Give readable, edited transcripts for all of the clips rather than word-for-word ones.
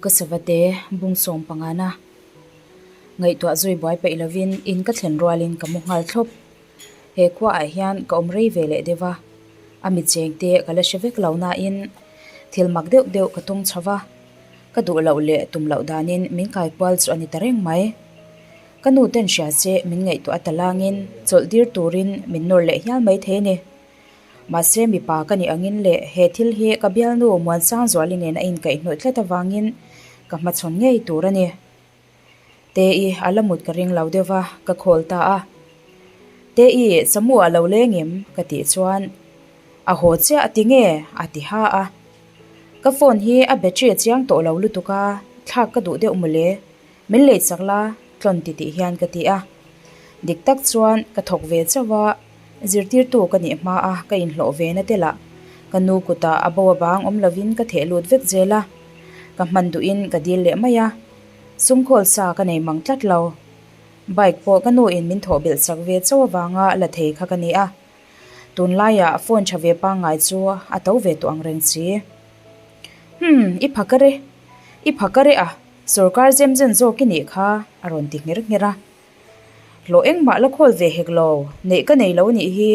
Ka savate bung sawm pangana ngaihtuah zui buai peih lovin in ka thlen rualin ka mu nghal thlawp. He khuaah hian ka awm rei ve leh deuh a, a mi chengte ka la hre vek lo nain thil mak deuh deuh ka tawng chho va, ka duh loh leh tum loh danin min kai kual chu a ni ta reng mai. Ka nu ten hria che min ngaihtuah a ta langin chawlh dir turin min nawr leh hial mai thei a ni. Mahse mipa ka nih angin leh he thil hi ka bialnu Muansangzuali nen a inkaihhnawih tlat avangin ka hmachhawn ngei tur a ni. Te-i a la mut ka ring lo deuh va, ka call ta a. Te-i, Samu a lo leng em? ka tih chuan, A haw chiah a ti nge? a ti ha a. Ka phone hi a battery a chiang tawh lo lutuk a, thlak ka duh deuh mawle. Min lei chak la, tlawn ti tih hian ka ti a. Dik tak chuan ka thawk ve chauh a, zirtirtu ka nih hma a ka inhlawh ve na te lah ka nu kutah a bo a bang awm lovin ka theh lut vek zel a. Ka hman duhin ka dil leh mai a, sumkhawl sa ka nei mang tlat lo. Bike pawh ka nu in min thawh belh chak ve chauh avanga la thei kha ka ni a. Tunlaiah phone tha ve pangngai chu a to ve tawh ang reng si. Humm, i phak a re, i phak a re a, sorkar zem zen zawk i nih kha, a rawn ti ngher ngher a. Hlawh engmah la khawl ve hek lo, neih ka nei lo nih hi,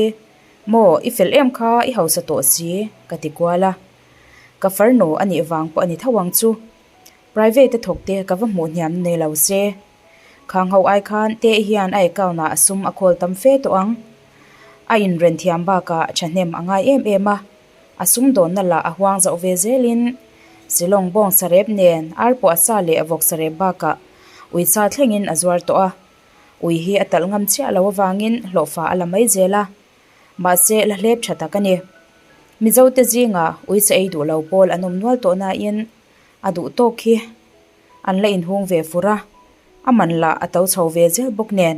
maw i fel em kha i hausa tawh si, ka ti kual a. Ka farnu a nih vang pawh a ni tho ang chu. Private a thawk te ka va hmuh hniam nei lo se. Khang ho ai khan te hian a account ah sum a khawl tam fe tawh ang. A inren thiam bakah thahnem a ngai em em a. A sum dawnna lah a huang zauh ve zelin Shillong bawng sarep nen ar pawh a sa leh vawk sarep bakah uisa thlengin a zuar tawh a. Ui hi a talh ngam chiah lo avangin hlawhfa a la mai zel a. Mahse la hlep tha tak a ni. Mizote zingah uisa ei duh lo pawl an awm nual tawh nain a duh tawk hi an la inhung ve fur a, a man lah a to chho ve zel bawk nen.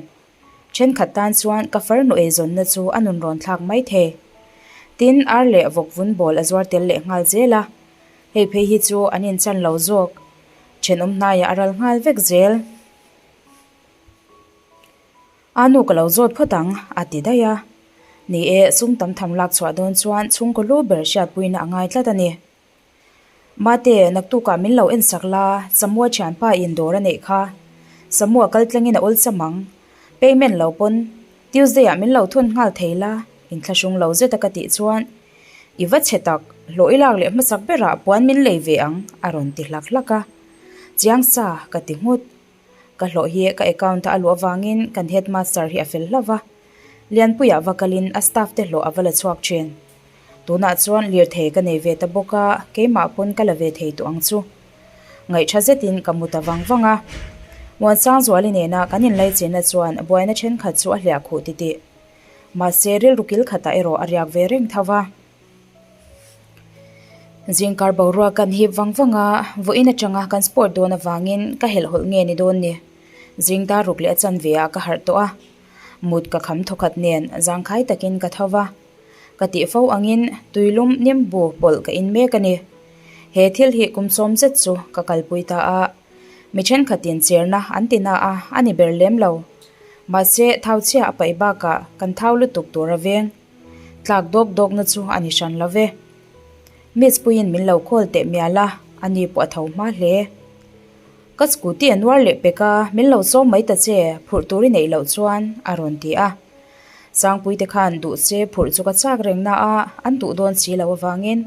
Thenkhat tan chuan ka farnu eizawnna chu a nun rawn thlak mai thei. Tin, ar leh vawk vun bawl a zuar tel leh nghal zel a, hei phei hi chu an inchan lo zawk. Thenawm hnaiah a ral nghal vek zel. A nu ka lo zawt phawt ang, a ti daih a. Ni e, sum tam tham lak chhuah dawn chuan chhungkaw lu ber hriatpuina a ngai tlat a ni. Mate, naktukah min lo en sak la, Samua thianpa in dawr a neih kha. Samua kal tlangin a awlsam ang. Payment lo pawn Tuesday ah min lo thun nghal thei la, inthlahrung lo zet a ka tih chuan, I va chhe tak, hlawh i lak leh hmasak berah puan min lei ve ang, a rawn ti hlak hlak a. Chiang sa, ka ti nghut. Ka hlawh hi ka account a a luh avangin kan headmaster hi a fel hlauh va, Lianpuiah va kalin a staff te hlawh a va la chhuak thin. Tunah chuan lirthei ka nei ve ta bawk a, keimah pawn ka la ve thei tawh ang chu. Ngaihṭha zetin ka mu ta vang vang a. Muansangzuali nena kan inlaichenna chuan buaina ṭhenkhat chu a hliah khuh titih. Mahse rilru kil khatah erawh a riak ve reng tho va. Zingkar boruak kan hip vang vang a, vawiin atanga kan sport dawn avangin ka helhhawlh nge ni dawn ni. Zing dar ruk leh a chanve ah ka harh tawh a, mut ka kham thawkhat nen zangkhai takin ka tho va. Ka tih fo angin tuilum nimbu pawlh ka in mek a ni. He thil hi kum sawm zet chu ka kalpui ta a, mi thenkhatin cherna an ti na a, a ni ber lem lo. Mahse thauchhia a paih bakah kan thau lutuk tur a veng. Tlak dawk dawkna chu a ni hran lo ve. Miss puiin min lo call teh mial a, ani pawh a tho hma hle. Ka scooty a nuar leh pek a, min lo sawm mai ta che, phurh tur i neih loh chuan, a rawn ti a. Sangpuite khan duh se phurh chu ka chak reng na a, an duh dawn si lo avangin,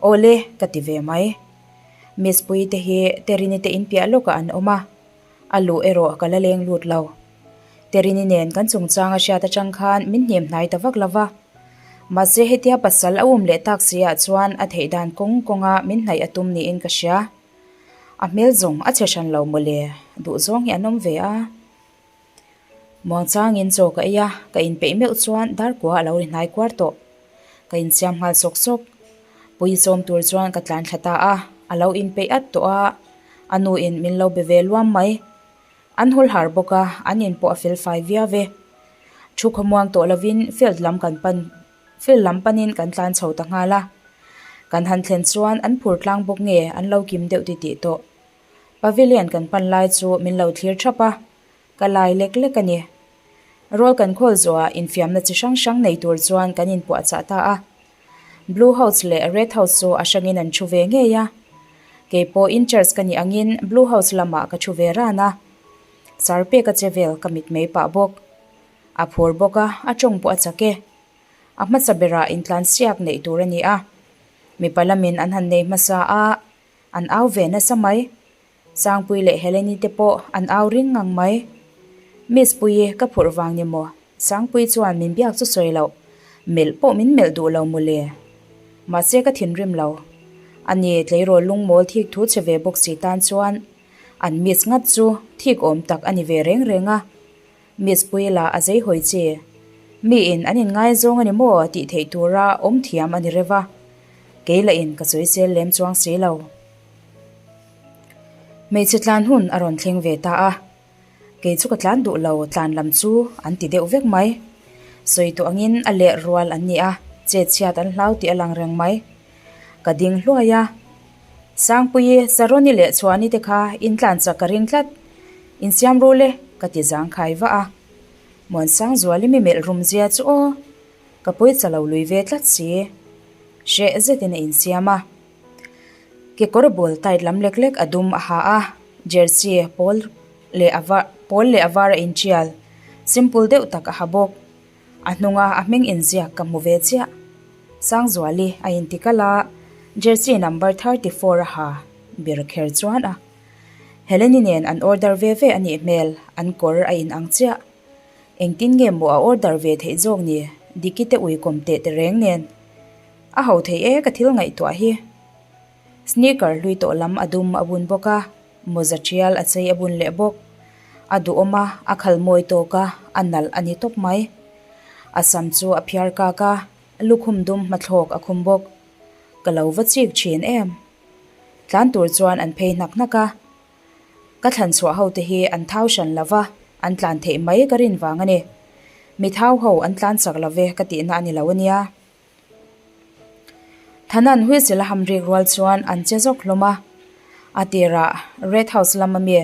Awle, ka ti ve mai. Miss Puite hi Terini te inpiah lawkah an awm a, a luh erawh ka la leng lut lo. Terini nen kan chungchang a hriat atang khan min hnem hnai ta vak lo va. Mahse hetia pasal a um leh tak si ah chuan a theih dan kawng kawnga min hnaih a tum niin ka hria. A hmel zawng a chhe hran lo mawle, duh zawng hi an awm ve a. Muangchangin chaw ka ei a, ka inpeih meuh chuan darkua a lo ri hnai kuar tawh. Ka insiam nghal sawk sawk. Pui sawm tur chuan ka tlan thla ta a, a lo inpeih at tawh a, a nu in min lo be ve luam mai. An hawl har bawk a, an in pawh a fel fai viau e. Thu khawmuang tawh lovin field lam kan pan field lam panin kan tlan chho ta nghal a. Kan han thlen chuan an phur tlang bawk nge an lo kim deuh titih tawh. Pavilion kan pan lai chu min lo thlir thap a, ka lai lek lek a ni. Rual kan khawl zawhah infiamna chi hrang hrang nei tur chuan kan inpuahchah ta a. Blue House leh Red House chu a hrangin an thu ve ngei a. Kei pawh in-charge ka nih angin Blue House lamah ka thu ve ran a. Sir peka che vel ka mit mai pah bawk. A phur bawk a, a tawng pawh a chak e. A hmasa berah intlansiak neih tur a ni a. Mipa lamin an han nei hmasa a, an au ve nasa mai. Sangpui leh Heleni te pawh an au ring ngang mai. Miss Puii ka phurh vang ni maw? Sangpui chuan min biak chu sawi loh, melh pawh min melh duh lo mawle. Mahse ka thinrim lo. Ani tleirawl lungmawl thik thu che ve bawk si tan chuan an miss ngat chu thik awm tak a ni ve reng reng a. Miss Puii lah a zei hawi che. Miin an inngaizawng a ni maw tih theih tura awm thiam a ni reuh a. Kei lahin ka sawisel lem chuang si lo. Hmeichhe tlan hun a rawn thleng ve ta a, kei chu ka tlan duh lo tlan lam chu an ti deuh vek mai. Sawi tawh angin a lerh rual an ni a, chet chhiat an hlau tih a lang reng mai. Ka ding hluai a, Sangpuii, Saroni leh Chhuani te kha in tlan chak ka ring tlat, insiam rul e ka ti zangkhai vah a. Muansangzuali mi melh rum zia chu aw, ka pawisa lo lui ve tlat si. Hreh zetin a insiam a. Kekawr bul tight lam lek lek a dum a ha a, jersey pawl leh a var pawl leh a var a intial simple deuh tak a ha bawk. A hnunga a hming inziak ka hmu ve chiah. Sangzuali a inti kalh a, jersey number 34 a ha ber kher chuan a. Heleni nen an order ve ve a nih hmel, an kawr a inang chiah. Engtin nge maw a order ve theih zawk ni, Diki te uikawm teh tehreng nen. A ho thei e ka thil ngaihtuah hi. Sneaker hlui tawh lam a dum a bun bawk a, mawza tial a chei a bun leh bawk. A duhawm a, a khal mawi tawk a, a nalh a ni tawp mai. A sam chu a phiar kak a, lukhum dum hmathlawk a khum bawk. Ka lo va chik thin em. Tlan tur chuan an phei hnak hnak a. Ka thlan chhuah ho te hi an thau hran lo va, an tlan theih mai ka rin vang a ni. Mi thau ho an tlan chak lo ve ka tihna a ni lo a nia. Thanan whistle a ham rik rual chuan an che zawk hlawm a, a tirah Red House lam ami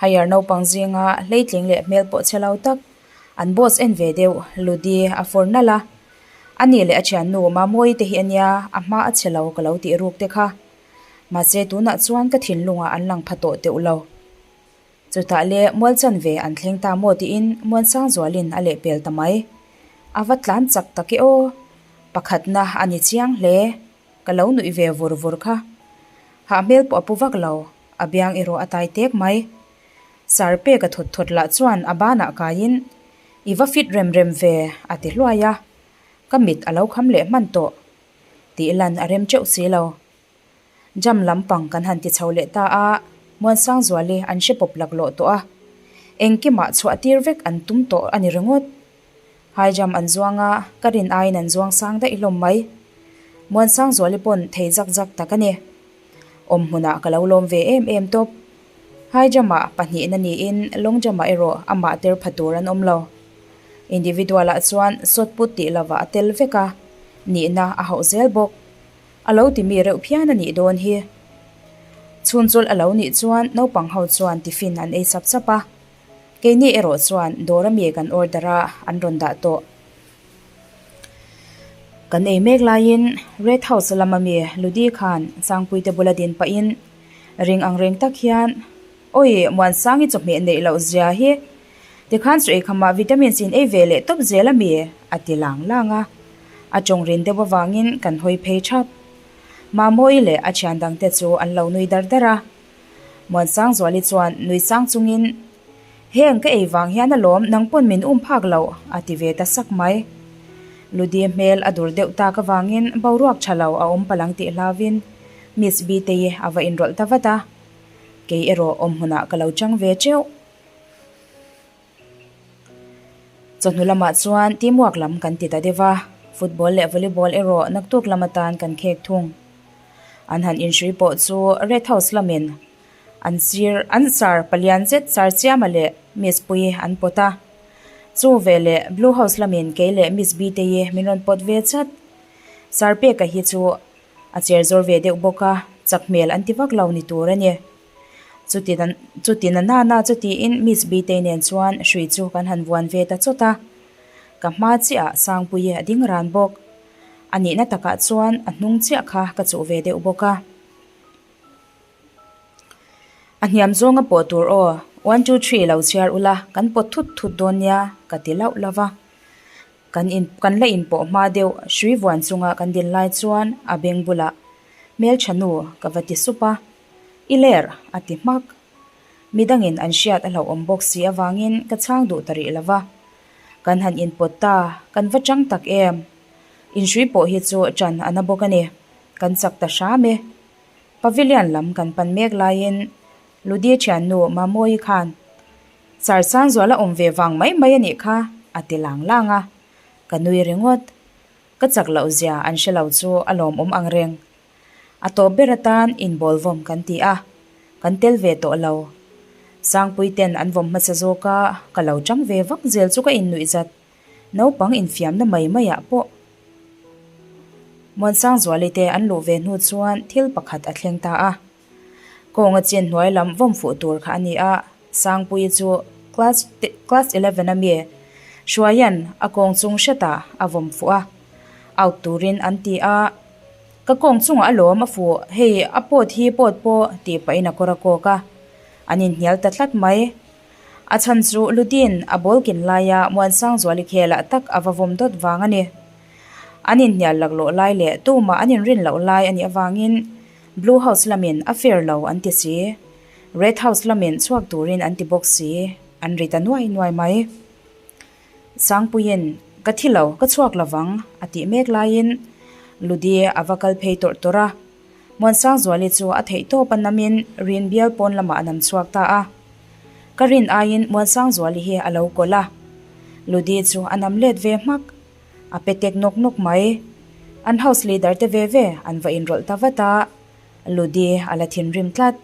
higher naupang zinga hleitling leh hmel pawh chhe lo tak an boss en ve deuh Ludi a fawr nalh a, ani leh a thiannu Mamawii te hi ania a hma a chhe lo ka lo tih ruk te kha. Mahse tunah chuan ka thinlungah an lang pha tawh teuh lo. Chutah le mual chanve an thleng ta maw tiin Muansangzualin a lehpel ta mai. A va tlan chak tak e aw. Pakhatna a ni chiang hle. Ka lo nuih ve vur vur kha. Hah hmel pawh a pu vak lo, a biang erawh a tai tek mai. Sir peka thawt thawt lah chuan a banah kaiin, I va fit rem rem ve, a ti hluai a. Ka mit a lo kham leh hman tawh. Tih lan a rem teuh si lo. Jam lampang kan han ti chho leh ta a, Muansangzuali an hre pawp laklawh tawh a, engkimah chhuah tir vek an tum tawh a ni ringawt. High jump an zuang a, ka rin aiin an zuang sang daih hlawm mai. Muansangzuali pawn thei zak zak tak a ni. Awm hmunah ka lo lawm ve em em tawp. High jump-ah pahnihna niin long jump-ah erawh amah ter pha tur an awm lo. Individual-ah chuan shot put tih lovah a tel vek a, nihna a hauh zel bawk. A lo ti mi reuh phian a nih dawn hi. Chhun chawlh a lo nih chuan naupang ho chuan tiffin an ei sap sap a. Keini erawh chuan dawr ami kan order a, an rawn dah tawh. Kan ei mek laiin Red House lama mi Ludi khan Sangpuite bula din pahin ring ang reng tak hian, Awi, Muansangi chawhmeh neih loh zia hi Tikhan chu eikhamah vitamins in ei ve leh tawp zel a mi? a ti lang lang a. A tawng rin deuh avangin kan hawi phei thap. Mamawii leh a thian dangte chu an lo nui dar dar a. Muansangzuali chuan nui sang chungin, Heng ka ei vang hian alawm nang pawn min um phak loh, a ti ve ta sak mai. Ludi hmel a dur deuh tak avangin boruak tha lo a awm palang tih hlauvin Miss Biteii a va inrawlh ta vat a. Kei erawh awm hmunah ka lo chang ve teuh. Chawhnu lamah chuan teamwork lam kan ti ta deuh a, football leh volleyball erawh naktuk lam atan kan khek thung. An han inhrui pawh chu Red House lamin an sir an sar palian zet sar chiama leh Miss Puii an pawt a. Chu veleh Blue House lamin kei leh Miss Biteii min rawn pawt ve chat. Sar peka hi chu a cher zawr ve deuh bawk a, chak hmel an ti vak lo ni tur a ni. Chuti chuti na nana chu tiin Miss Bitei nen chuan hrui chu kan han vuan ve ta chawt a. Ka hma chiah ah Sangpuii a ding ran bawk. A nihna takah chuan a hnung chiah kha ka chuh ve deuh bawk a. A hniam zawnga pawh tur aw, one two three lo chhiar ula, kan pawt thut thut dawn nia, ka ti lauh lauh va. Kan in kan la inpawh hma deuh hrui vuan chunga kan din lai chuan a beng bulah hmeltha nu ka va ti sup a, I ler a ti hmak. Midangin an hriat a hlauhawm bawk si avangin ka chhang duh ta rih lo va. Kan han inpawt ta, kan va chang tak em? Inhrui pawh hi chu ṭan a na bawk a ni. Kan chak ta hram e. Pavilion lam kan pan mek laiin Ludi thiannu Mamawii khan Sir Sangzuala awm ve vang mai mai a nih kha a ti lang lang a, ka nui ringawt. Ka chak loh zia an hre lo chu a lawmawm ang reng. A tawp ber atan inbawl vawm kan ti a, kan tel ve tawh lo. Sangpui ten an vawm hmasa zawk a, ka lo chang ve vak zel chu ka innuih zat. Naupang infiamna mai maiah pawh Muansangzuali te an luh ve hnu chuan thil pakhat a thleng ta a. Kawnga chin hnuai lam vawm fuh tur kha a ni a, Sangpuii chu class class 11 a mi Hruaia'n a kawng chung hretah a vawm fuh a, out turin an ti a, Ka kawng chungah a lawm a fuh, hei a pawt hi pawt pawh tih pahin a kawr a kawk a, an inhnial ta tlat mai. A chhan chu Lutin a ball kin laia Muansangzuali khelah tak a va vawm dawt vang a ni. An inhnial laklawh lai leh tumah an inrin loh lai a nih avangin Blue House lamin a fair lo an ti si, Red House lamin chhuak turin an ti bawk si, an ri ta nuai nuai mai. Sangpuiin, Ka thi lo, ka chhuak lovang, a tih mek laiin Ludi a va kal phei tawrh tawrh a. Muansangzuali chu a theih tawp a namin rin bial pawn lamah a nam chhuak ta a. Ka rin aiin Muansangzuali hi a lo kawlh a. Ludi chu a nam let ve hmak. A pe tek nawk nawk mai. An house leader te ve ve an va inrawlh ta vat a, Ludi a la thinrim tlat.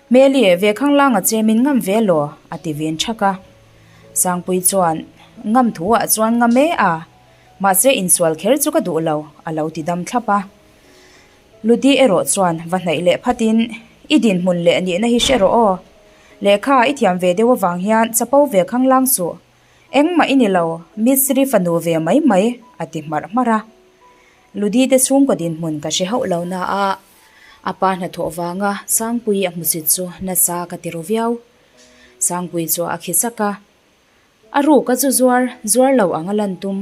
Hmeli, ve khanglanga che min ngam ve law? a ti vin thak a. Sangpui chuan, Ngam thu ah chuan ngam e a, mahse insual kher chu ka duh lo, a lo ti dam thlap a. Ludi erawh chuan va hnaih leh phatin, I dinhmun leh nihna hi hre rawh aw. Lehkha i thiam ve deuh avang hian chapo ve khanglang suh. Engmah i ni lo, Misri fanu ve mai mai, a ti hmarh hmarh a. Ludi te chhungkaw dinhmun ka hre hauh lo na a, a pa hnathawh vanga Sangpui a hmusit chu nasa ka ti ru viau. Sangpui chu a khi sak a, A ruk a chu zuar, zuar lo ang a lan tum.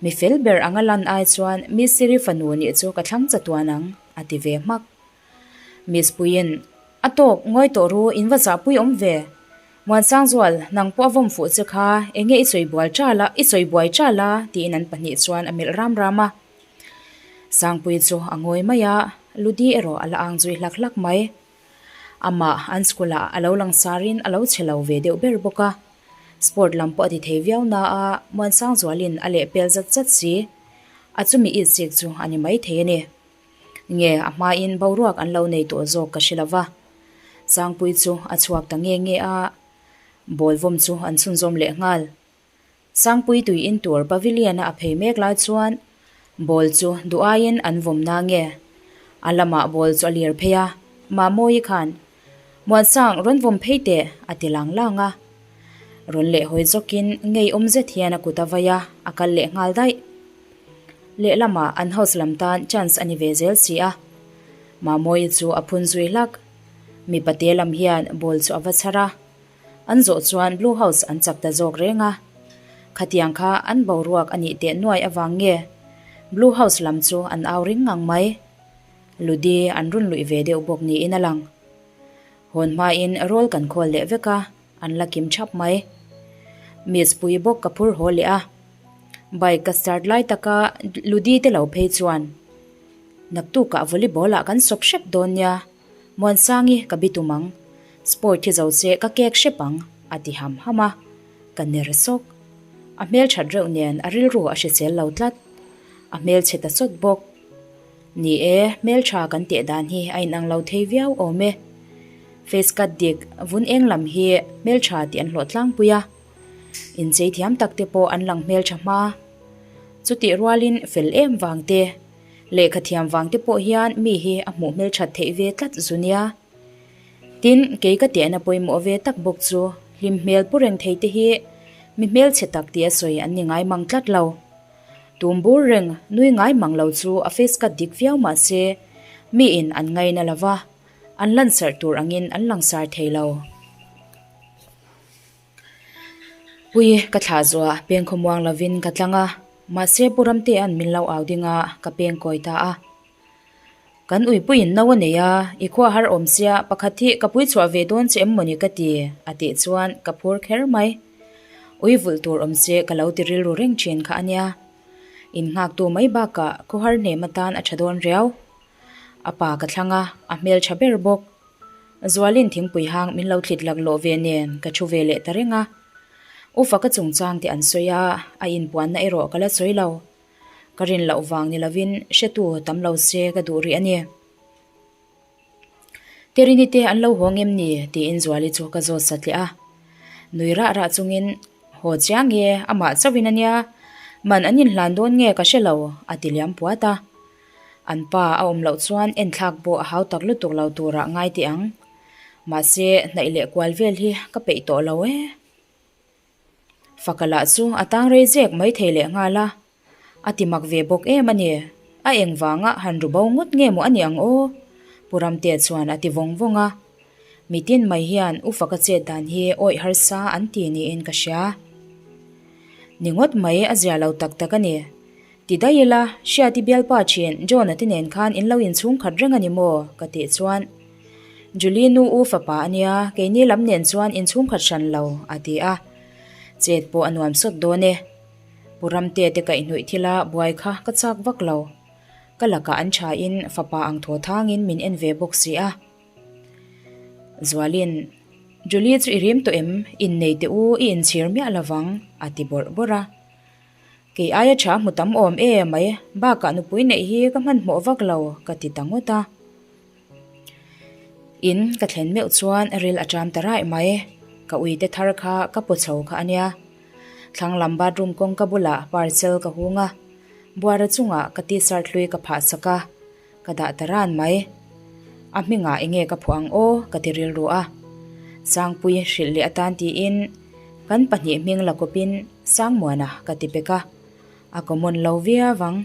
Mi fel ber ang a lan ai chuan Misiri fanu nih chu ka thlang chatuan ang, a ti ve hmak. Miss Puiin, A tawk, ngawi tawh ru, in va zahpui awm ve. Muansangzual, nang pawh a vawm fuh che kha, enge i sawi bual ṭal a, i sawi buai ṭal a, tiin an pahnih chuan a melh ram ram a. Sangpuii chu a ngawi mai a, Ludi erawh a la ang zui hlak hlak mai. Amah an school ah a lo langsarin a lo chhe lo ve deuh ber bawk a. Sport lam pawh a ti thei viau na a, Muansangzualin a lehpel zat zat si. A chumi itzik chu a ni maithei a ni. Nge a hmain boruak an lo nei tawh zawk ka hre lo va. Sangpui chu a chhuak ta nge nge a, ball vawm chu an chhunzawm leh nghal. Sangpui tui in tur pavilion a a phei mek lai chuan ball chu duh aiin an vawm na nge. A lamah ball chu a lir phei a, Mamawii khan, Muansang rawn vawm phei teh a ti lang lang a. Rawn leh hawi zawkin ngeiawm zet hian a kut a vai a, a kal leh nghal daih. Lehlamah an house lam tan chance a ni ve zel si a. Mamawii chu a phun zui hlak. Mipa te lam hian ball chu a va chhar a. An zawh chuan Blue House an chak ta zawk reng a. Khatiang kha an boruak a nih teh nuai avang nge Blue House lam chu an au ring ngang mai. Ludi an run luih ve deuh bawk niin a lang. Hawn hmain rawl kan khawl leh vek a, an la kim thap mai. Miss pui bawk ka phur haw leh a. Bike ka start lai taka Ludi te lo phei chuan naktukah volleyball ah kan sawp hrep dawn nia, Muansangi ka bi tum ang, sport hi zo se ka kek hrep ang a ti ham ham a, ka ner sawk. A hmelthat reuh nen a rilru a hrisel lo tlat, a hmelchhe ta sawt bawk. Ni e, hmeltha kan teh dan hi a inang lo thei viau awm e. Face cut dik vun eng lam hi hmeltha tih an hlawh tlangpui a. Inchei thiam tak te pawh an lang hmeltha hma. Chutih rualin fel em vang te, lehkha thiam vang te pawh hian mi hi a hmuh hmelthat theih ve tlat zu nia. Tin, kei ka tehna pawimawh ve tak bawk chu hlim hmel pu reng thei te hi mi hmelchhe tak tia sawi an ni ngai mang tlat lo. Tum bur reng nui ngai mang lo chu a face cut dik viau mahse miin an ngaina lo va. An lansarh tur angin an langsar thei lo. Pui ka thlah zuah peng khawmuang lovin ka tlang a, mahse Pu Ramtea'n min lo au ding a, ka peng kawi ta a. Kan uipuiin no a nei a, i khua har awm sia, pakhat hi ka pui chhuah ve dawn che em mawni ka ti, a tih chuan ka phur kher mai. Ui vulh tur awm se ka lo ti rilru reng thin kha a nia. In nghaktu mai bakah khawhar hnem atan a tha dawn riau. A pa ka thlang a, a hmel tha ber bawk. Zualin thingpui hang min lo thlit laklawh ve nen ka thu ve leh ta reng a. Ufa ka chungchang te an sawi a, a inpuanna erawh ka la sawi lo. Ka rin loh vang ni lovin hretu tam lo se ka duh rih a ni. Terini te an lo haw ngem ni? tiin Zuali chu ka zawt satliah a. Nui rah rah chungin, Haw chiang nge, amah chauhin a nia, man an inhlan dawn nge ka hre lo, a ti liam puat a. An pa a awm loh chuan enthlak pawh a hau tak lutuk lo turah ngai teh ang. Mahse, hnaih leh kual vel hi ka peih tawh lo e. Faka lah chu a tang rei zek mai thei leh nghal a, a ti mak ve bawk em a ni. A eng vanga han ru bo ngawt nge maw a ni ang aw? Pu Ramtea chuan a ti vawng vawng a. Mitin mai hian U Faka chet dan hi awih harsa an ti niin ka hria. Ni ngawt mai a zia lo tak tak a ni. Ti daih ila, Hriati bialpa thin John-a te nen khan in lo inchhung khat reng a ni maw? ka tih chuan Julie nu u fapa a nia, keini lam nen chuan inchhung khat hran lo, a ti a. Chet pawh a nuam sawt dawn e. Pu Ramte te kaihhnawih thila buai kha ka chak vak lo. Ka lakah an thain fapa ang thaw thangin min en ve bawk si a. Zualin, Julie chu i rim tawh em? Innei teh u, i inchhir miah lovang, a ti bawrh bawrh a. Kei aia tha hmu tam awm e mai, bakah nupui neih hi ka hmanhmawh vak lo, ka ti ta ngawt a. In ka thlen meuh chuan ril a ṭam ta raih mai, ka uite thar kha ka paw chho kha a nia. Thlang lam bathroom kawngka bulah parcel ka hung a, buara chungah ka t-shirt hlui ka phah sak a, ka dah ta ran mai. A hmingah enge ka phuah ang aw ka ti rilru a. Sangpui hrilh leh atan tiin kan pahnih hming la kawpin Sangmuana ka ti pek a, a common lo viau ang.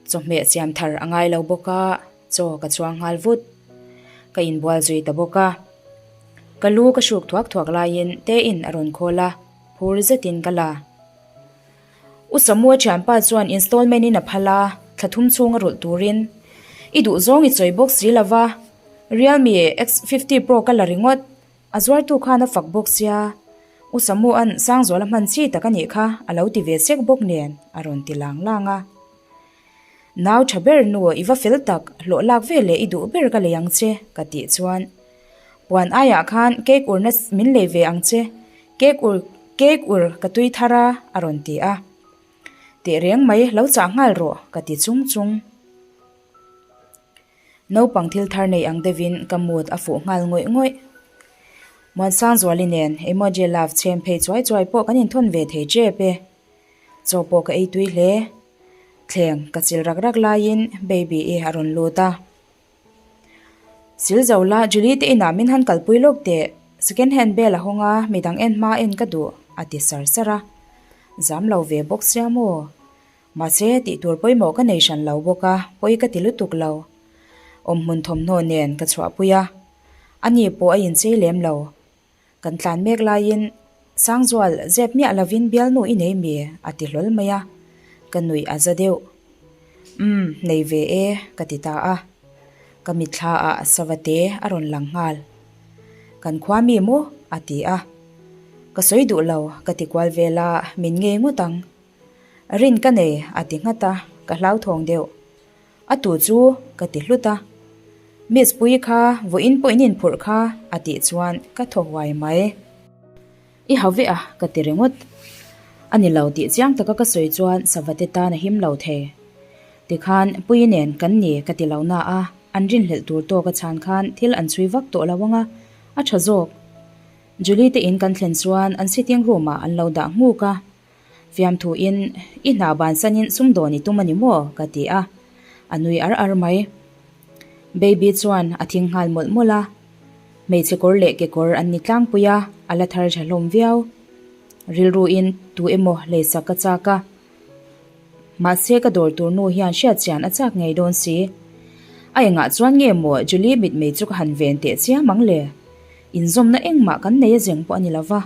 Chawhmeh siam thar a ngai lo bawk a, chaw ka chhuang nghal vut. Ka inbual zui ta bawk a. Ka lu ka hruk thuak thuak laiin Tei'n a rawn khawl a, phur zetin ka la. U Samua thianpa chuan installment in a phal a, thla thum chhung a rulh turin. I duh zawng i chawi bawk si lo va, Realme X 50 Pro ka la ringawt. A zuartu khan a fak bawk sia, U Samua'n Sangzuala hman chi tak a nih kha a lo ti ve sek bawk nen a rawn ti lang lang a. Nau tha ber nu i va fel tak, hlawh lak ve leh i duh ber ka lei ang che ka tih chuan puan aiah khan cake urna min lei ve ang che, cake ur cake ur ka tui thar a a rawn ti a. Tehreng mai lo chah nghal rawh ka ti chung chung. Naupang thil thar nei ang deuhin ka mood a fuh nghal ngawih ngawih. Muansangzuali nen emoji love chhem phei chuai chuai pawh kan inthawn ve thei tep e. Chaw pawh ka ei tui hle. Thleng ka chil rak rak laiin Baby-i a rawn lut a. Sil zo la Julie te inah min han kalpui lawk teh, second hand bel a hawng a, midang en hma en ka duh a ti sar sar a. Zam lo ve bawk sia maw? Mahse, tih tur pawimawh ka nei hran lo bawk a, pawi ka ti lutuk lo. Awmhmun thawmhnaw nen ka chhuahpui a, ani pawh a inchei lem lo. Kan tlan mek laiin, Sangzual, zep miah lovin bialnu i nei mi? a ti hlawl mai a, ka nuih a za deuh. Umm, nei ve e, ka ti ta a. Ka mitthla ah Savate a rawn lang nghal. Kan khua mi maw? a ti a. Ka sawi duh lo, ka ti kual vel a, min ngei ngawt ang. Rin ka nei, a ti nghat a, ka hlauthawng deuh. A tu chu ka ti hlut a. Miss Puii kha vawiin pawh in inphurh kha, a tih chuan ka thaw huai mai. I hau ve a, ka ti ringawt. A ni lo tih chiang taka ka sawi chuan Savate tan a him lo thei. Tikhan Puii nen kan ni ka ti lo na a, an rinhlelh tur tawk a chhan khan thil an chhui vak tawh lo ang a, a tha zawk. Julie te in kan thlen chuan an sitting room ah an lo dah nghuk a. Fiamthuin, I hna bansanin sumdawn i tum a ni maw? ka ti a, a nui ar ar mai. Baby chuan a thing nghal mawlh mawlh a, hmeichhe kawr leh kekawr an ni tlangpui a, a la thar tha hlawm viau. Rilruin tu emaw leisak ka chak a, mahse ka dawr tur nu hian hriatchian a chak ngei dawn si. A engah chuan nge maw Julie mitmei chu ka han ven teh chiam ang le? Inzawmna engmah kan nei a zeng pawh a ni lo va.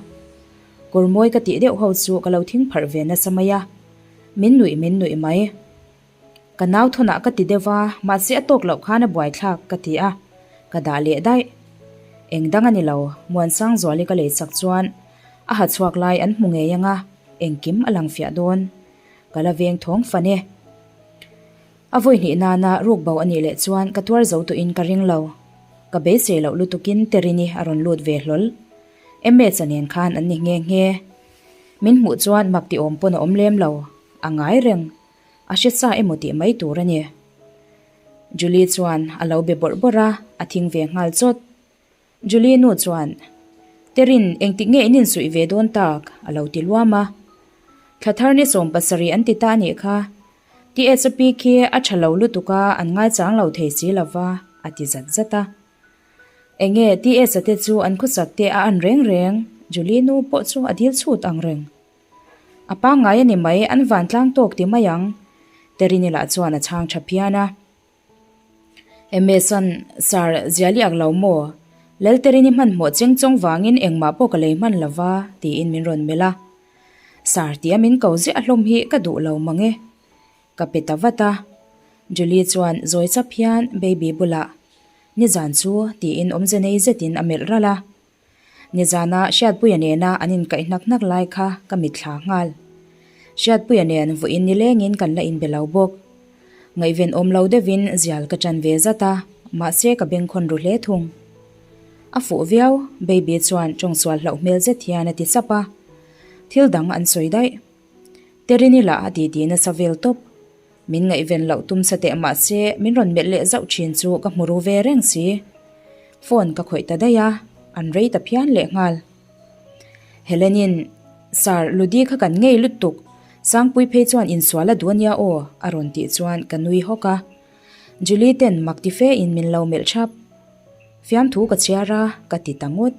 Kawr mawi ka tih deuh ho chu ka lo thing pharh ve nasa mai a, min nuih min nuih mai. Ka nau thawnah ka ti deuh va, mahse a tawk loh khan a buaithlak ka ti a, ka dah leh daih. Eng dang a ni lo, Muansangzuali ka lei chak chuan a ha chhuak lai an hmu ngei ang a, engkim a lang fiah dawn. Ka la veng thawng fan e. A vawi hnih nana ruk bo a nih leh chuan ka tuar zo tawhin ka ring lo. Ka beisei loh lutukin Terini a rawn lut ve hlawl. Ms-a nen khan an ni nghe nghe. Min hmuh chuan mak ti awm pawn a awm lem lo. A ngai reng. A hre sa emaw tih mai tur a ni. Julie chuan a lo be bawrh bawrh a, a thing ve nghal chawt. Julie nu chuan, Terin, engtik nge in insuih ve dawn tak? a lo ti luam a. Thla thar ni 70 an ti ta a nih kha. THP khi a tha lo lutuk a, an ngaichang lo thei si lo va, a ti zat zat a. Enge TS-a te chu an khawsak te a an reng reng, Julie nu pawh chu a dil chhut ang reng. A pangngai a ni mai, an vantlang tawk ti mai ang, Terini lah chuan a chhang tha phian a. Emeson, Sir, zial i ak lo maw? Lalterini hmanhmawh cheng chawng vangin engmah pawh ka lei hman lo va, tiin min rawn melh a. Sir tia min ko ziah hlawm hi ka duh lo mang e. Ka pe ta vat a. Julie chuan zawi chap hian Baby bulah, Nizan chu, tiin awmze nei zetin a melh ralh a. Nizana Hriatpuia nena an inkaih hnak hnak lai kha ka mitthla nghal. Hriatpuia nen vawiin nilengin kan la inbe lo bawk. Ngaihven awm lo deuhin zial ka ṭan ve zat a, mahse ka bengkhawn ru hle thung. A fuh viau, Baby chuan ṭawngsual hlauh hmel zet hian a ti sap a. Thil dang an sawi daih. Terini lah a titi nasa vel tawp. Min ngaihven loh tum sa teh mahse min rawn melh leh zauh thin chu ka hmu ru ve reng si. Phone ka khawih ta daih a, an rei ta phian leh nghal. Helenin, Sir, Ludi kha kan ngei lutuk, Sangpui phei chuan insual a duh ania aw, a rawn tih chuan ka nui hawk a. Julie ten mak ti fe in min lo melh thap. Fiamthu ka chhiar a, ka ti ta ngawt.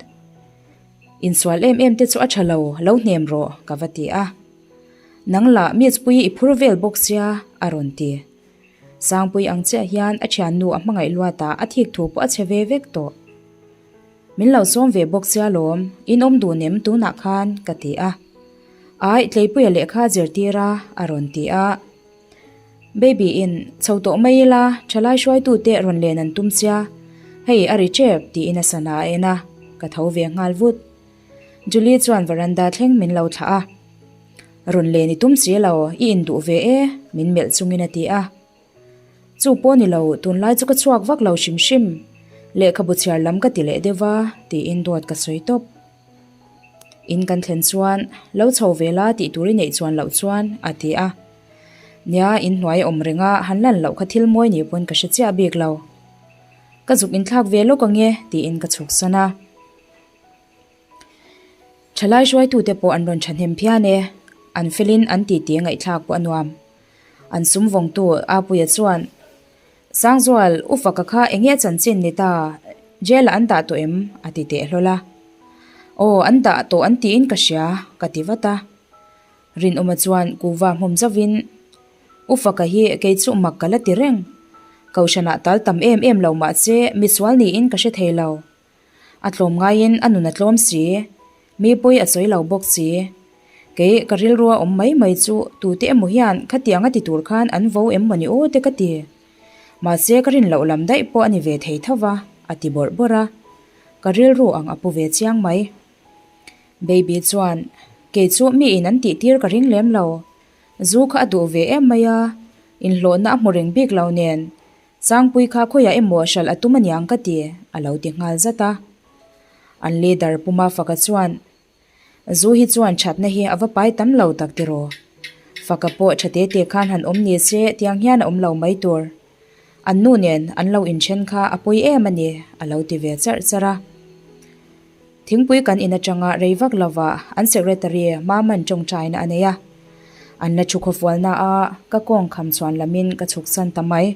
Insual em em te chu a tha lo, lo hnem rawh, ka va ti a. Nang lah Miss Puii i phur vel bawk sia, a rawn ti. Sangpui ang chiah hian a thiannu a hmangaih luat a, a thik thu pawh a chhe ve vek tawh. Min lo sawm ve bawk sia lawm, in awm dun em tunah khan, ka ti a. Ai, Tleipuia lehkha a zirtir a, a rawn ti a. Baby in, chho tawh mai ila, thalai hruaitute rawn len an tum sia, hei a ri tep, tiin a sana a en a, ka tho ve nghal vut. Julie chuan veranda thleng min lo thlah a. Rawn len i tum si lo, i induh ve e, min melh chungin a ti a. Chu pawh ni lo, tunlai chu ka chhuak vak lo hrim hrim, lehkhabu chhiar lam ka ti leh deuh va, tiin dawt ka sawi tawp. In kan thlen chuan, Lo chho ve la tih tur i neih chuan loh chuan, a ti a. Nia, in hnuai a awm reng a, han lan loh kha thil mawi ni pawn ka hre chiah bik lo. Ka zuk inthlak ve lawk ang e, tiin ka chhuk san a. Thalai hruaitute pawh an rawn thahnem phian e, an felin an titi ngaihthlak pawh a nuam. An sum vawngtu Apuia chuan, Sangzual, u faka kha eng nge chanchin ni ta, jail ah an dah tawh em? a ti teh hlawl a. Aw, an dah tawh an tiin ka hria, ka ti vat a. Rinawma chuan kuva hmawm zauhin, U faka hi kei chu mak ka la ti reng. Kohhranah tal tam em em lo mahse misual niin ka hre thei lo. A tlawm ngaiin a nun a tlawm si. Mi pawi a sawi lo bawk si. Kei ka rilrua awm mai mai chu tute emaw hian khatiang a ti tur khan an vo em mawni aw te ka ti. Mahse ka rin loh lam daih pawh a ni ve thei tho va, a ti bawrh bawrh a. Ka rilru ang a pu ve chiang mai. Baby chuan, Kei chu mi in an tih tir ka ring lem lo. Zu kha a duh ve em mai a, inhlawhna a hmu reng bik lo nen. Sangpui kha khawiah emaw hralh a tum aniang ka ti, a lo ti nghal zat a. An leader Puma Faka chuan, Zu hi chuan thatna hi a va pai tam lo tak tiraw? Faka pawh tha te te khan han awm ni se tiang hian a awm lo mai tur. An nu nen an lo inthen kha a pawi em a ni, a lo ti ve charh charh a. Thingpui kan in atanga rei vak lovah an secretary Maman tawngtaina a nei a. An la thu khawfualna a, ka kawng kham chhuan lamin ka chhuk san ta mai.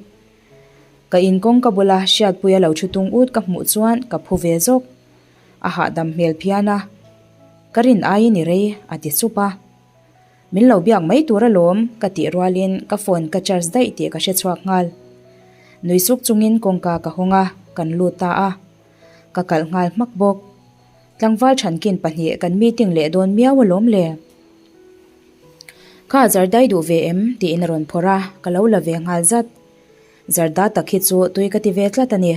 Ka in kawng ka bula Hriatpuia lo thu tung ut ka hmuh chuan ka phu ve zawk. A hahdam hmel phian a, Ka rin aiin i rei, a ti sup a. Min lo biak mai tur alawm ka tih rualin ka phone ka charge daih tih ka hre chhuak nghal. Nui suk chungin kawngka ka hawng a, kan lut ta a. Ka kalh nghal hmak bawk. Tlangval thankin pahnih kan meeting leh dawn miau alawm le. Kha zardai duh ve em? tiin a rawn phawrh a, ka lo la ve nghal zat. Zarda tak hi chu tui ka ti ve tlat a ni.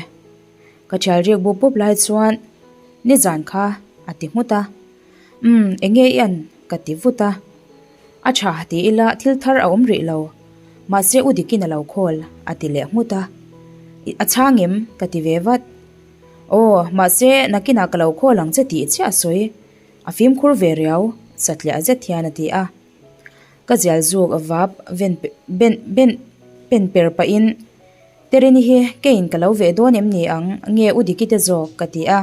Ka thial rik bup bup lai chuan nizan kha a ti nghut a. Umm, enge i an? ka ti vut a. A tha ti ila thil thar a awm rih lo. Mahse u dikin a lo call a ti leh nghut a. A chhang em? ka ti ve vat. Aw, mahse nakinah ka lo call ang che tih chiah a sawi. A fimkhur ve riau, satliah zet hian a ti a. Ka zial zuk vap ven ben ben pen per pahin Terini hi keiin ka lo veh dawn em ni ang nge u Diki te zawk ka ti a.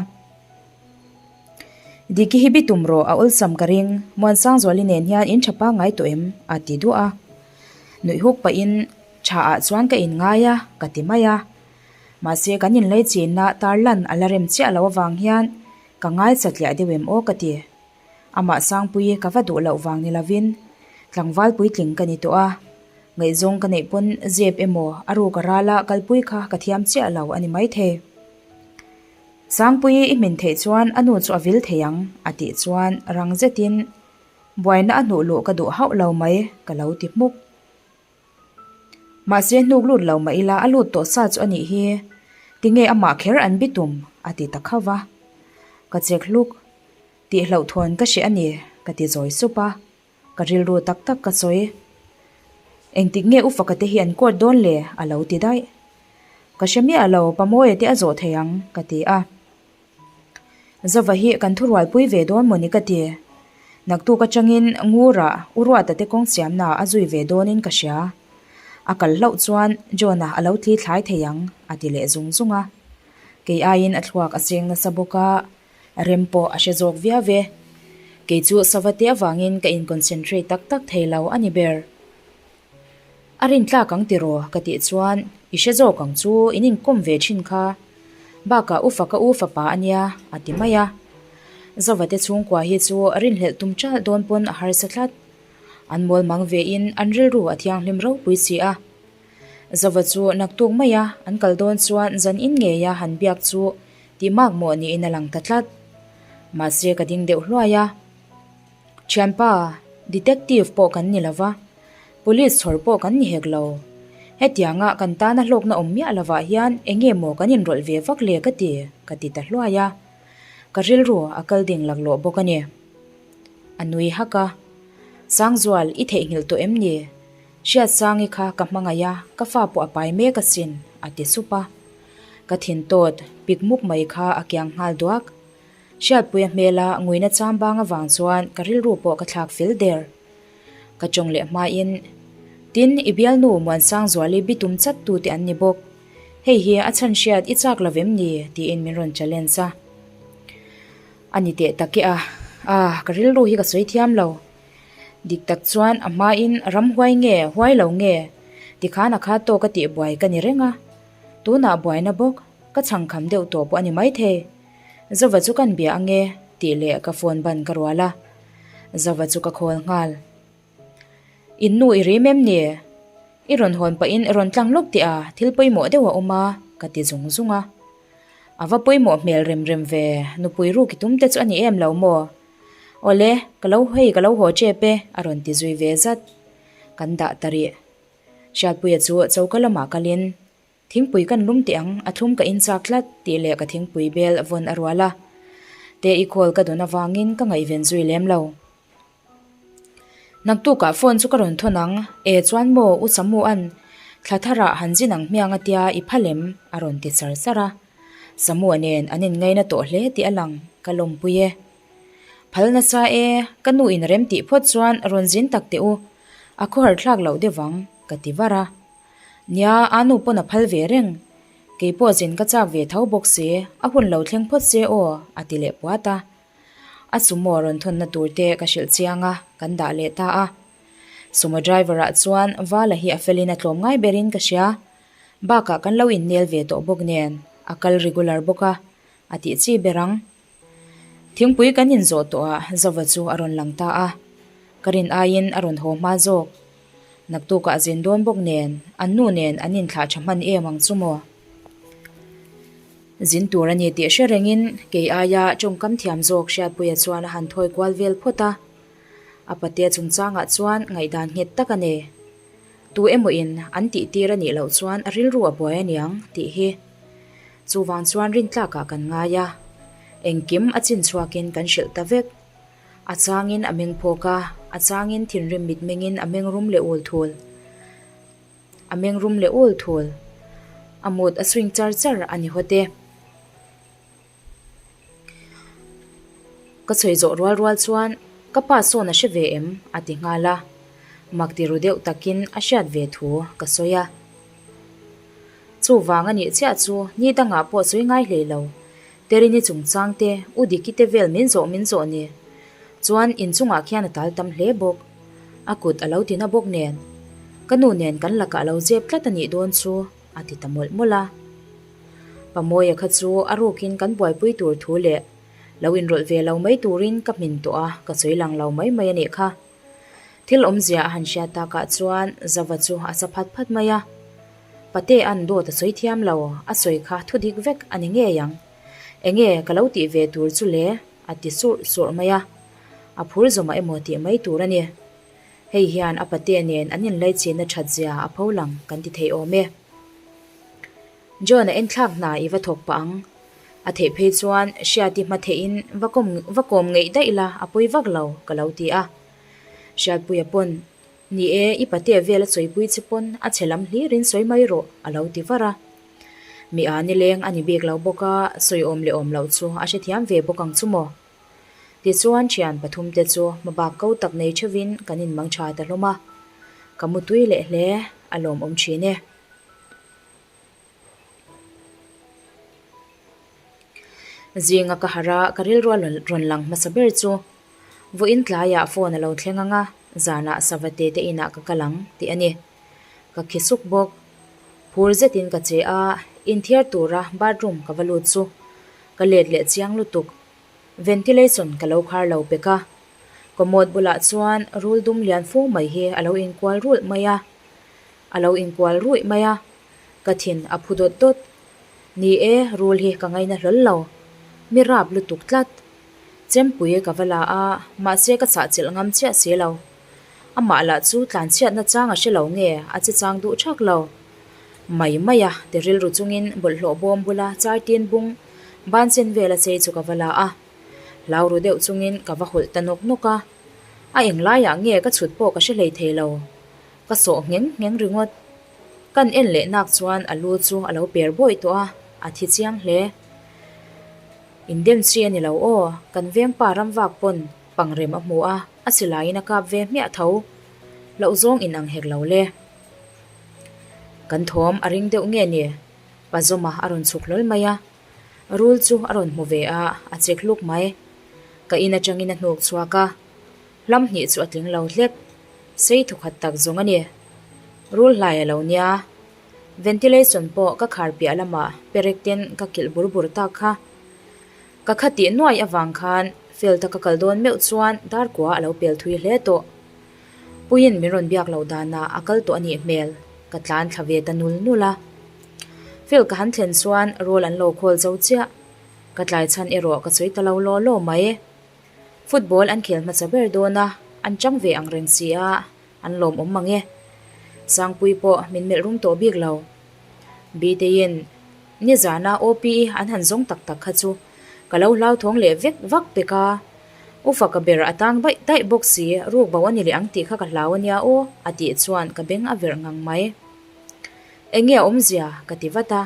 Diki hi bitum rawh a awlsam ka ring, Muansangzuali nen hian in tha pangngai tawh em? a ti duah a. Nuih huk pahin tha ah chuan ka inngai a ka ti mai a. Mahse kan inlei chinna tarlan a la rem chiah lo avang hian ka ngai satliah deuh em aw ka ti. Amah Sangpuii ka va duh loh vang ni lovin tlangval puitling ka ni tawh a, ngaihzawng ka neih pawn zep emaw a ruk a rala kalpui kha ka thiam chiah lo a ni maithei. Sangpuii i hmin theih chuan a nu chu a vil thei ang a tih chuan rang zetin buaina a hnuh luh ka duh hauh lo mai ka lo ti hmuk. Mahse hnuk lut lo mah ila a lut tawh sa chu a nih hi, tinge amah kher an bitum a ti ta khauh va. Ka chek hluk, tih hlauhthawn ka hreh a ni ka ti zawi sup a, ka rilru tak tak ka sawi. Engtik nge Ufaka te hi an court dawn le a lo ti daih. Ka hre miah lo Pamawia te a zawh thei ang ka ti a. Zova hi kan thurualpui ve dawn mawni ka ti. Naktuk atangin Ngura U Ruata te kawng siamna a zui ve dawnin ka hria. A kal hlauh chuan John-a a lo tli thlai thei ang a ti leh zung zung a. Kei aiin a thluak a seng nasa bawk a, rem pawh a hre zawk viau e. Kei chu sava te avangin ka in-concentrate tak tak thei lo a ni ber. A rintlak ang tiraw? ka tih chuan, I hre zawk ang chu, in inkawm ve thin kha. Bakah u faka u fapa a nia, a ti mai a. Zova te chhungkua hi chu rinhlelh tum ṭalh dawn pawn a harsa tlat. An mawl mang vein an rilru a thianghlim ropui si a. Zova chu naktuk maia an kal dawn chuan zan in ngeia han biak chu tih mak mawh niin a lang ta tlat. Mahse ka ding deuh hluai a. Thianpa, Detective pawh kan ni lova, Police chhawr pawh kan ni hek lo. Hetianga kan tana hlawkna awm miah lovah hian eng nge maw kan inrawlh ve vak le ka ti, ka ti ta hluai a. Ka rilru a kal ding laklawh bawk a ni. A nui hak a, Sangzual, i theihnghilh tawh em ni? Hriatsangi kha ka hmangaih a, ka fa pawh a pai mek asin, a ti sup a. Ka thin tawt, pik mup mai kha a kiang nghal duak. Hriatpuia hmela nguina chambang avang chuan ka rilru pawh ka thlak fel der. Ka tawng leh hmain, Tin, i bialnu Muansangzuali bitum chat tute an ni bawk. Hei hi a chhan hriat i chak lo vem ni? tiin min rawn challenge a. A ni teh tak e a, ah, ka rilru hi ka sawi thiam lo. Dik tak chuan a hmain ram huai nge, huai lo nge? Tikhan a kha tawk a tihbuai ka ni reng a. Tunah buaina bawk, ka chhangkham deuh tawh pawh a ni maithei. Zova chu kan bia ange tih leh ka phone ban ka rual a, Zova chu ka call nghal. In nu i rim em ni? I rawn hawn pahin i rawn tlang lawk tih a, thil pawimawh deuh a awm a, ka ti zung zung a. A va pawimawh hmel rem rem ve, nupui ruk i tum te chu a ni em lo maw? Awle, ka lo hei ka lo haw tep e, a rawn ti zui ve zat. Kan dah ta rih. Hriatpuia chu choka lamah kalin Thingpui kan lum teh ang, a thlum ka inchak tlat, tih leh ka thingpui bel vawn a rual a. Te i call ka dawn avangin ka ngaihven zui lem lo. Naktukah phone chu ka rawn thawn ang, e chuan maw U Samu an thla tharah han zin ang hmiang a tia i phal em? a rawn ti char char a. Samu-a nen an inngaina tawh hle tih a lang, ka lawmpui e. Phal nasa e, ka nu in rem tih phawt chuan rawn zin tak teh u, a khawhar thlak loh deuh ang, ka ti var a. Nia, a nu pawn a phal ve reng. Kei pawh zin ka chak ve tho bawk si, a hun lo thleng phawt se aw, a ti leh puat a. A sumo rawn thawnna tur te ka hrilh chiang a, kan dah leh ta a. Sumo driver ah chuan Vala hi a felin a tlawm ngai berin ka hria. Bakah kan lo innel ve tawh bawk nen, a kal regular bawk a, a tih chi ber ang. Thingpui kan inzawh tawh ah Zova chu a rawn lang ta a, ka rin aiin a rawn haw hma zawk. Naktukah a zin dawn bawk nen, an nu nen an inthlah tha hman em ang chu maw? Zin tur a ni tih hre rengin kei aia tawngkam thiam zawk Hriatpuia chuan a han thawi kual vel phawt a. A patea chungchangah chuan ngaihdan nghet tak a nei. Tu emaw in an tih tir a nih loh chuan a rilru a buai a niang tih hi. Chuvang chuan rintlakah kan ngai a. Engkim a chin chhuakin kan hrilh ta vek. A changin a meng phawk a, a changin thinrim mitmengin a meng rum leh ul thul. A meng rum leh ul thul. A mut a swing char char a ni hawt e. Ka sawi zawh rual rual chuan ka pa sawn a hre ve em? a ti nghal a, mak ti ru deuh takin a hriat ve thu ka sawi a. Chuvang a nih chiah chu ni dangah pawh sawi ngai hlei lo, Terini chungchang te, U Diki te vel min zawh min zawh ni. Chuan inchungah khian a tal tam hle bawk. A kut a lo ti na bawk nen. Ka nu nen kan lakah a lo zep tlat a nih dawn chu a ti ta mawlh mawlh a. Pamawia kha chu a rukin kan buaipui tur thu leh lo inrawlh ve lo mai turin ka hmin tawh a, ka sawi lang lo mai mai a nih kha. Thil awmzia a han hriat takah chuan Zava chu a sa phat phat mai a. Patea'n dawt a sawi thiam lo, a sawi kha thu dik vek a ni ngei ang. Enge ka lo tih ve tur chu le? a ti surh surh mai a. A phur zawmah emaw tih mai tur a ni. Hei hian a patea nen an inlaichinna that zia a pho lang kan ti thei awm e. John-a enthlak hna i va thawk pah ang. A theih phei chuan Hriati hma theihin va kawm va kawm ngeih daih la a pawi vak lo ka lo ti a. Hriatpuia pawn, Ni e, i patea vel a sawipui che pawn a chhe lam hlirin sawi mai rawh a lo ti var a. Mi a nileng a ni bik lo bawk a, sawi awm leh awm loh chu a hrethiam ve bawk ang chu maw? Tichuan thian pathumte chu hmabak ko tak nei theuhin kan inmang tha ta hlawm a. Ka mutui leh hle a lawmawm thin e. Zinga ka harh a, ka rilru a rawn lang hmasa ber chu vawiin tlaiah phone a lo thleng ang a, zanah Savate te inah ka kal ang tih a ni. Ka khi suk bawk. Phur zetin ka che a, inthiar tura bathroom ka va lut chu ka let leh chiang lutuk. Ventilation ka lo khar lo pek a, commode bulah chuan rul dum lian fu mai hi a lo inkual rulh mai a. A lo inkual ruih mai a, ka thin a phu dawt dawt. Ni e, rul hi ka ngaina hlawl lo. Mi rap lutuk tlat. Chempui ka va la a, mahse ka chah chilh ngam chiah si lo. Amah lah chu tlanchhiatna chang a hre lo nge a che chang duh thak lo. Mai mai a, ti rilru chungin bawlhhlawh bawm bula chartin bung ban chen vel a chei chu ka va la a. Hlau ru deuh chungin ka va hawlh ta nawk nawk a. A englaiah nge ka chhut pawh ka hre hlei thei lo. Ka sawh ngheng ngheng ringawt. Kan en leh nak chuan a lu chu a lo per bawih tawh a, a thi chiang hle. Indem chi a ni lo aw, kan vengpa ramvak pawn pangrem a hmu a, a silaiin a kap ve hmiah tho. Loh zawng in ang hek lo le. Kan thawm a ring deuh nge ni? Pazawma a rawn chhuk hlawl mai a. Rul chu a rawn hmu ve a, a chek hluk mai. Ka in atangin a hnuk chhuak a. Hlam hnih chu a tling lo hlek. Sei thawkhat tak zawng a ni. Rul hlai a lo nia. Ventilation pawh ka khar piah lamah perek ten ka kilh bur bur tak kha. Ka kha tih nuai avang khan field a ka kal dawn meuh chuan dar kua a lo pel thui hle tawh. Puiin min rawn biak loh danah a kal tawh a nih hmel. Ka tlan thla ve ta nul nul a. Field ka han thlen chuan rul an lo khawl zo chiah. Ka tlai chhan erawh ka sawi ta lo law law mai. Football an khel hmasa ber dawn a, an chang ve ang reng si a, an lawmawm mang e. Sangpui pawh min melh rum tawh bik lo. Biteiin nizana OPE an han zawng tak tak kha chu ka lo hlauthawng leh vek vak pek a, U Faka ber a tang daih daih bawk si, ruk bo a ni leh ang tih kha ka hlau a nia aw, a tih chuan ka beng a verh ngang mai. Enge a awmzia? ka ti vat a.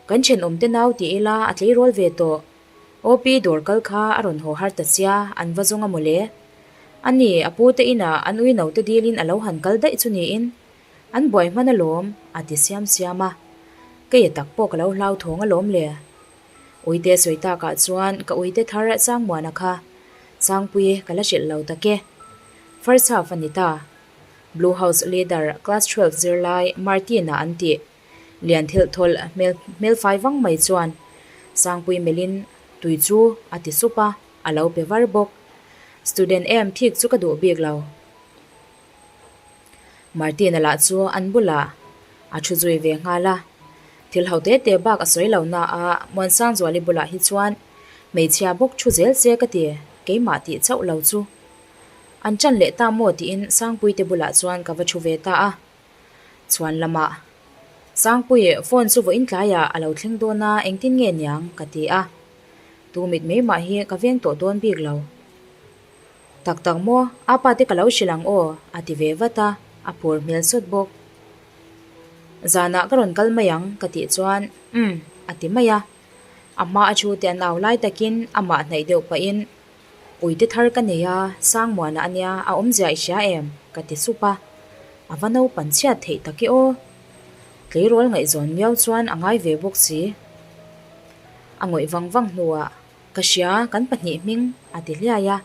Kan thenawmte nau ti ila a tleirawl ve tawh. OP dawr kal kha a rawn haw har ta sia, an va zawng a mawle. A ni, a pu te inah an ui no te dilin a lo han kal daih chu niin. An buai hman alawm, a ti siam siam a. Kei a tak pawh ka lo hlauthawng alawm le. Uite sawi takah chuan ka uite thar Sangmuana kha Sangpui ka la hrilh lo tak e. First half a ni ta. Blue House leader class 12 zirlai Martin-a an tih. Lian thilh thawlh hmel hmel fai vang mai chuan Sangpui melhin tui chu a ti sup a, a lo pe var bawk. Student em thik chu ka duh bik lo. Martina lah chu an bulah a thu zui ve nghal a. Thil ho te te bak a sawi lo na a, Muansangzuali bulah hi chuan hmeichhia bawk thu zel se ka ti, keimah tih chauh lo chu. An ṭan leh ta maw tiin Sangpuite bulah chuan ka va thu ve ta a. Chhuan lamah, Sangpui, phone chu vawiin tlaiah a lo thleng dawn a, engtin nge niang? ka ti a. Tu mit mai mah hi ka veng tawh dawn bik lo. Tak tak maw, apa te ka lo hrilh ang aw, a ti ve vat a, a phur hmel sawt bawk. Zanah ka rawn kal mai ang, ka tih chuan, Umm, a ti mai a. A hma a thu te an au lai takin amah hnaih deuh pahin, Uite thar ka nei a, Sangmuana a nia, a awmzia i hria em? ka ti sup a. A va naupan chhiat theih tak i aw. Tleirawl ngaihzawn miau chuan a ngai ve bawk si. A ngawih vang vang hnuah, Ka hria, kan pahnih hming, a ti hliai a.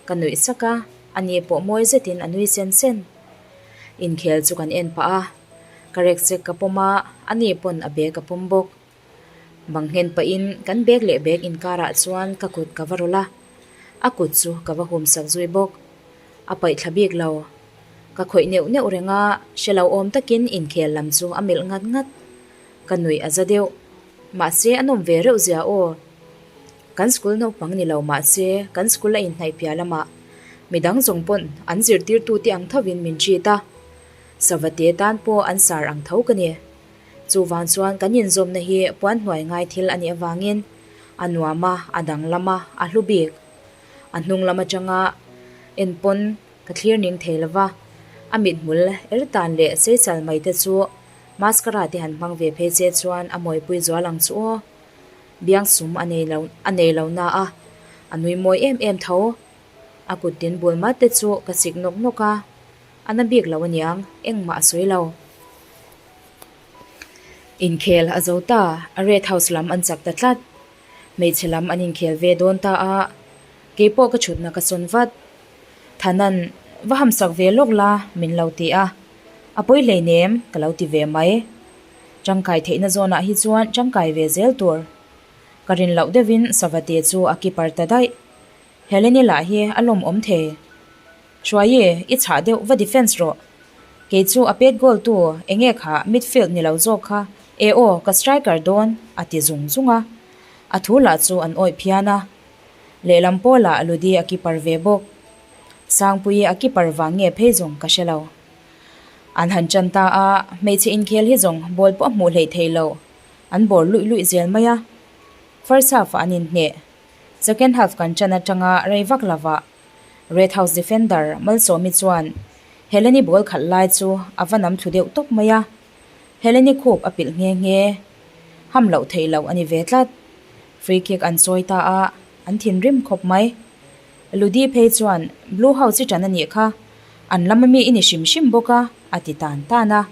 Ka nuih sak a, ani pawh mawi zetin a nui sen sen. Inkhel chu kan en pah a, ka rekchek ka pawm a, ani pawn a bag a pawm bawk. Bang nghen pahin kan bag leh bag inkarah chuan ka kut ka va rawlh a, a kut chu ka va hum sak zui bawk. A paih thla bik lo. Ka khawih neuh neuh reng a, hre lo awm takin inkhel lam chu a melh ngat ngat. Ka nuih a za deuh. Mahse a nawm ve reuh zia aw. Kan school naupang ni lo mahse kan school a inhnaih piah lamah midang zawng pawn an zirtirtute ang thovin min treat a, Savate tan pawh an sar ang tho ka ni. Chuvang chuan kan inzawmna hi puan hnuai ngai thil a nih avangin a nuam a, a danglam a, a hlu bik. A hnung lam atanga en pawn ka thlir ning thei lo va, a mithmul er tan leh seichal mai te chu mascara te han hmang ve phei che chuan a mawipui zual ang chu aw. Biangsum a nei lo a nei lo na a, a nui mawi em em tho. A kut tin bul mat te chu ka sik nawk nawk a, a na bik lo aniang, engmah a sawi lo. Inkhel a zo ta, Red House lam an chak ta tlat. Hmeichhe lam an inkhel ve dawn ta a, keipawh ka chhutna ka sawn vat. Thanan, va hamsak ve lawk la, min lo ti a. A pawi hleinem, ka lo ti ve mai. Tangkai theihna zawnah hi chuan tangkai ve zel tur. Ka rin loh deuhin Savate chu a keeper ta daih. Heleni lah hi a lawmawm thei. Hruaii, i chhah deuh va defence rawh. Kei chu a pet goal tu enge kha midfield ni lo zawk kha e aw ka striker dawn a ti zung zung a. A thu lah chu an awih phian a. Lehlam pawlah Ludi a keeper ve bawk. Sangpuii a keeper vang nge phei zawng ka hre lo. An han tan ta a, hmeichhe inkhel hi zawng ball pawh a hmuh hleih thei lo. An bawr luih luih zel mai a. First half ah an inhneh. Second half kan tan atanga rei vak lovah Red House defender Malsawmi chuan Heleni ball khalh lai chu a va nam thlu deuh tawp mai a, Heleni khup a pilh nghe nghe. Ham loh theih loh a ni ve tlat. Free kick an chawi ta a, an thinrim khawp mai. Ludi phei chuan Blue House i ṭan a nih kha, an lama mi i ni hrim hrim bawk a, a ti tan tan a.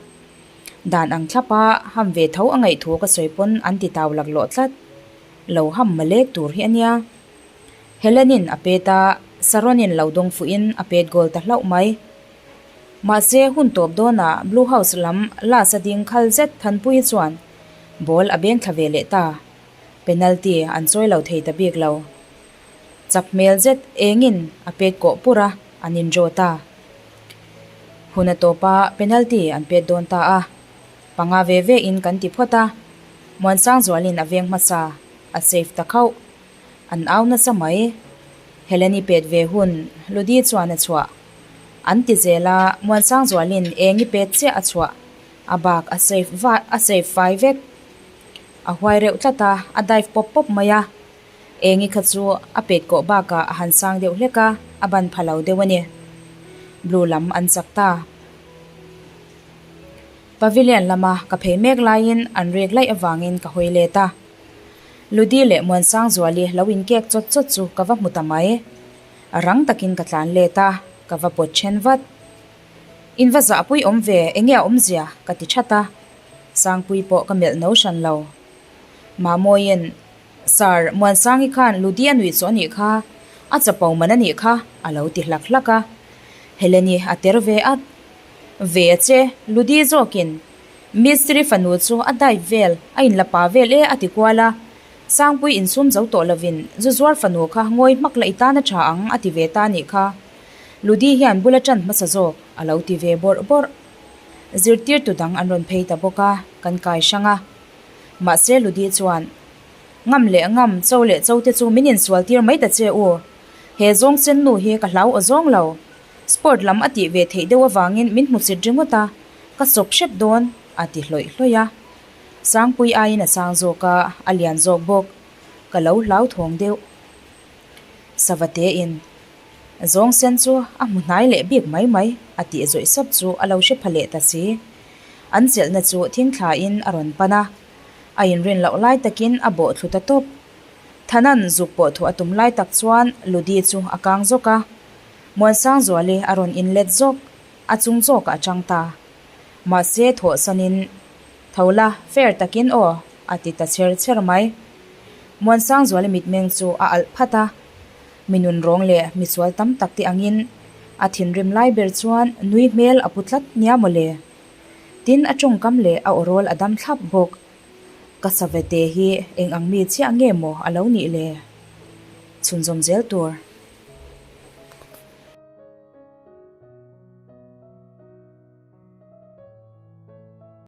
Dan ang thlap a, ham ve tho a ngaih thu ka sawi pawn an ti tau laklawh tlat. Lo ham malek tur hi a nia. Helen-in a pet a, Saron-in lo dawng fuhin a pet goal ta hlauh mai. Mahse, hun tawp dawnah Blue House lam last a ding khal zet Thanpuii chuan ball a beng thla ve leh ta. Penalty an chawi lo thei ta bik lo. Chak hmel zet engin a pet kawh pur a, an in draw ta. Hun a tawp a, penalty an pet dawn ta a. Panga ve ve in kan ti phawt a, Muansangzualin a veng hmasa, a safe ta khauh. An au nasa mai. Heleni pet ve hun, Ludi chuan a chhuah. An ti zel a, Muansangzualin eng i pet chiah a chhuah. A bak a safe va a safe fai vek. A huai reuh tlat a, a dive pawp pawp mai a. Eng i kha chu a pet kawh bakah a han sang deuh hlek a, a ban pha lo deuh a ni. Blue lam an chak ta. Pavilion lama ka phei mek laiin an rek laih avangin ka hawi let a. Ludi leh Muansangzuali lo inkek chawt chawt chu ka va hmu ta mai. Rang takin ka tlan let a, ka va pawt then vat. In va zahpui awm ve, enge a awmzia? ka ti that a. Sangpui pawh ka melh no hran lo. Mamawiin, Sir, Muansangi khan Ludi a nuih chu a nih kha, a chapo man a nih kha, a lo ti hlak hlak a. Heleni a ter ve at. Ve a che, Ludi zawkin Mistiri fanu chu a dive vel, a inla pa vel e a ti kual a, Sangpui insum zo tawh lovin zu zuar fanu kha ngawi hmak la i tan a tha ang a ti ve ta nih kha. Ludi hian bula tan hmasa zawk a lo ti ve bawrh bawrh. Zirtirtu dang an rawn phei ta bawk a, kan kai hrang a. Mahse Ludi chuan, Ngam leh ngam, cho leh cho te chu min insual tir mai ta che u. He zawng sen nu hi ka hlau aw zawng lo. Sport lam a tih ve theih deuh avangin min hmu chit ringawt a, ka sawp hrep dawn, a ti hlawih hlawih a. Sangpui aiin a sang zawk a, a lian zawk bawk. Ka lo hlauthawng deuh. Savate in zawng sen chu a hmu hnai leh bik mai mai a tih zawih sap chu a lo hre pha leh ta si. An chelhna chu thing thla in a rawn pan a, a inrin loh lai takin a bawh thlu ta tawp. Thanan zuk pawh thuah a tum lai tak chuan Ludi chu a kang zawk a, Muansangzuali a rawn inlet zawk, a chung zawkah a chang ta. Mahse thawhsanin Tho la, fair takin aw, a ti ta chher chher mai. Muansangzuali mitmeng chu a alh phat a, mi nunrawng leh misual tam tak te angin a thinrim lai ber chuan nui hmel a pu tlat nia maw le. Tin a tawngkam leh a awrawl a dam thlap bawk. Ka savete hi eng ang mi chiah nge maw a lo nih le? Chhunzawm zel tur.